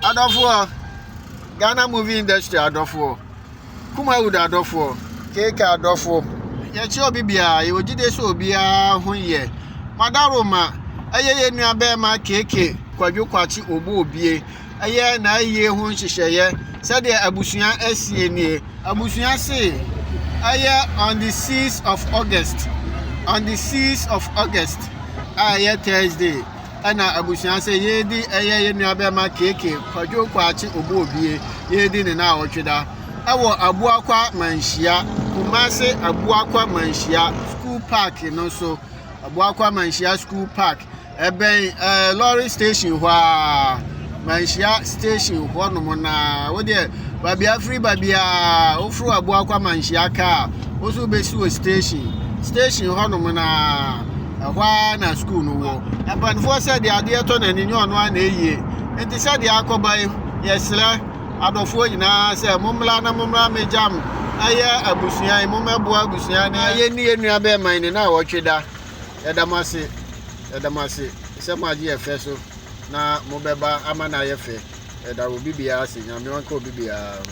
Adɔfoɔ, Ghana movie industry adɔfoɔ, Kumawood adɔfoɔ, KK adɔfoɔ, yɛkyerɛ obi biara, yɛwɔ gyidie sɛ obiara ho yɛ. Madaroma, ɛyɛ yɛn nua bɛrima KK Kwadwo Kwakye Obuobie, ɛyɛ n'ayie ho nhyehyɛeɛ sɛdeɛ abusua asie nie. Abusua se ɛyɛ on the 6th of August, on the 6th of August a ɛyɛ Thursday, ɛna abusua sɛ yɛredi ɛyɛ yɛn nua bɛrima KK Kwadwo Kwakye Obuobie, yɛredi ne naawɔtwe da ɛwɔ Abuakwa Manhyia, Kumase Abuakwa Manhyia School Park no so. Abuakwa Manhyia School Park ɛbɛn lorry station hɔ a, Manhyia station hɔ nom na wodeɛ baabi afiri baabi a woforo Abuakwa Manhyia kaa wo so wobɛsi wɔ station hɔ nom na ɛhɔ ara na school no wɔ. Mpanimfoɔ sɛ deɛ adeɛ tɔ n'ani nyɛ ɔno ara na ɛyie, nti sɛdeɛ akɔba yi, yɛsrɛ adɔfoɔ nyinaa sɛ mommra na mommra mmɛgyam ɛyɛ abusua yi, mommɛboa abusua na yɛnni yɛn nua bɛrima yi ne na wɔtwe da. Yɛda mo ase, yɛda mo ase sɛ mo agye yɛ fɛ so na mobɛba ama no ayɛ fɛ. Yɛda obi biara ase. Nyame ɔnka obi biara ho.